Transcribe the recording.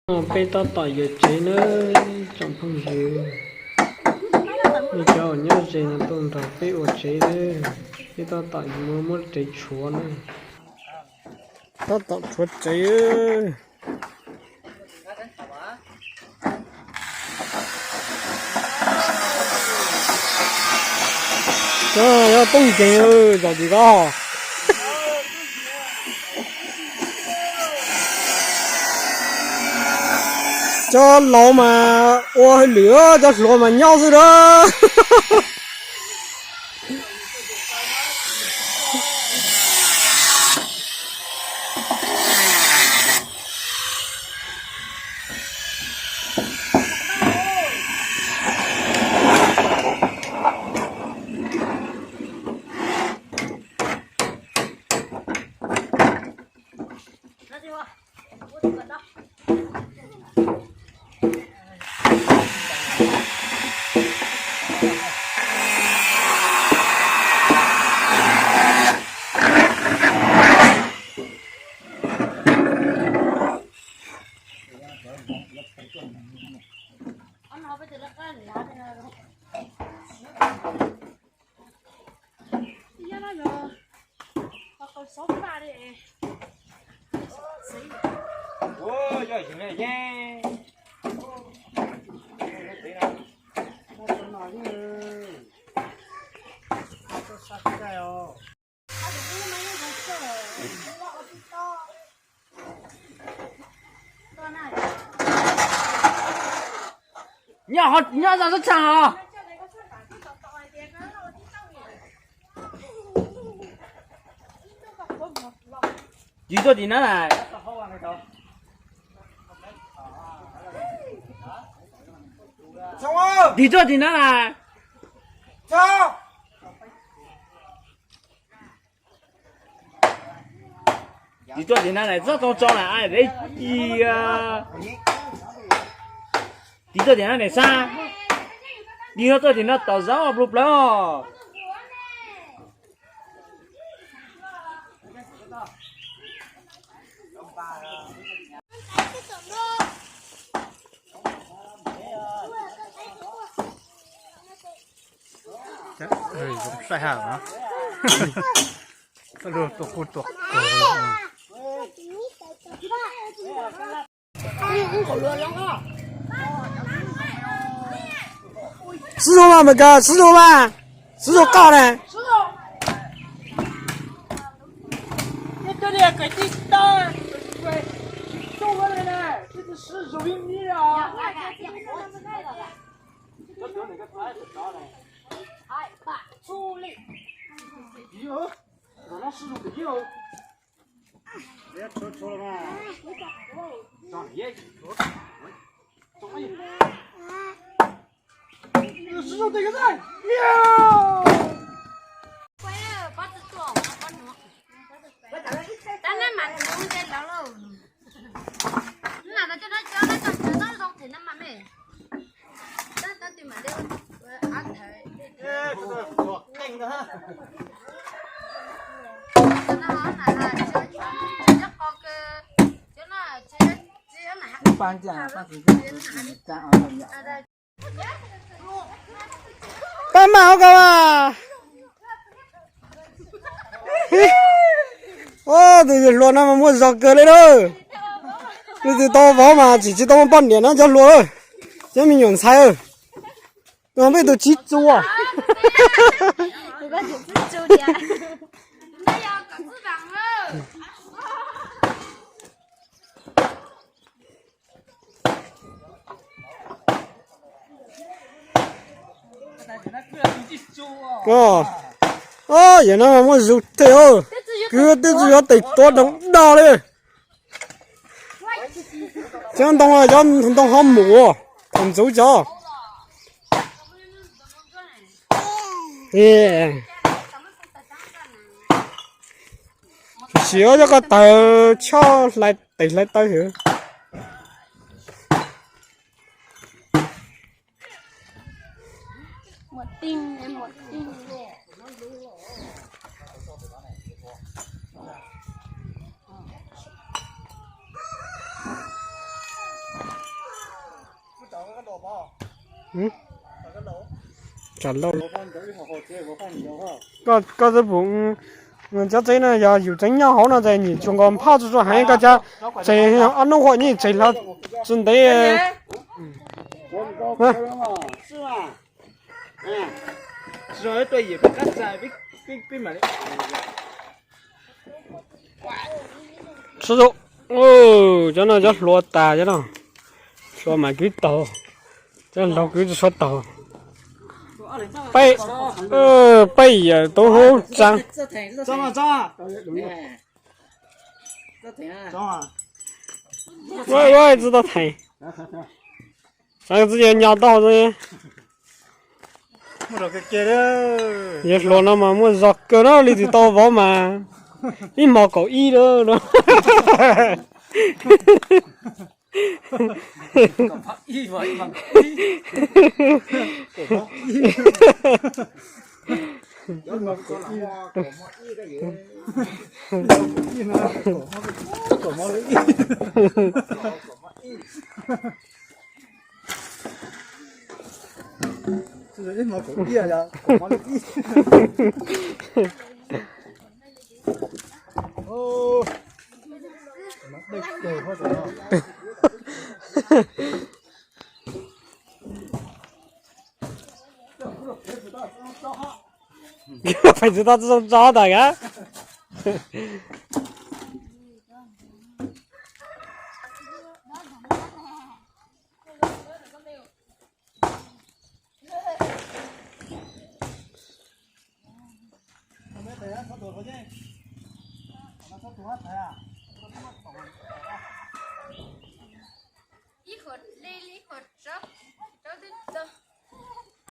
Peb tab tom yuav tsev na, tsoom phooj ywg, nej cov uas nyob ze no tuaj nrog peb ua tsev na, peb tab tom yuav muab tsev tshuav na, tab tom tshuav tsev. Cov poob nkeeg zom tim ko. Cov laus mas ua hauj lwm, cov hluas mas nyob xwb na. Nyob, nyob zos sab tshav os. Tig tuaj tim nab na. Tig tuaj tim nab na. Tig tuaj tim nab na, txhob tau tso na, ai deb cia. Tig tuaj tim nab na sab. Tig tuaj tim nab tom zaub plhu plawv os. Saib ha, tuaj quj tuaj kawg. Sib zoo mas, Meskas, sib zoo mas, sib zoo koj ne. Pab mam ua ko mas. Tus hluas no mas muaj zog kawg li na. Tus twg tau vauv mas tsis tsis tau muaj poj niam na cov hluas, cov me nyuam ntxhais. Tus peb tus tsib txu. Yam no mas muaj zug tej, kwv tej txu yuav tes tuav doog dog li. Cov ntoo, cov ntoo hov mus, thaum ntxuv cov. Siv cov ko taw choj hlais tes hlais taw xwb. Tsam lauj. Koj, koj twb pum, cov tsev no yog yus tseev nyob hauv no ces nyuam tsuas nkaus phaj tsuj tsuag heev, koj cov tsev ob hnub huam nyuj tsev hlo tsis ntev. Cov no cov hluas tas cov no. Hluas mas kwv taug, cov laug kwv tsis tshua taug. Peb, peb yawm tub hub tsaa. Ua, ua tsis tau theem. Tseev tsis nyo tau. Yawg hluas no mas muaj zog kawg na, li tsis tau vauv mas ib hmo kaum ib lawm no. Peb tsis tau tso tas a. Ib qho dej li ib qho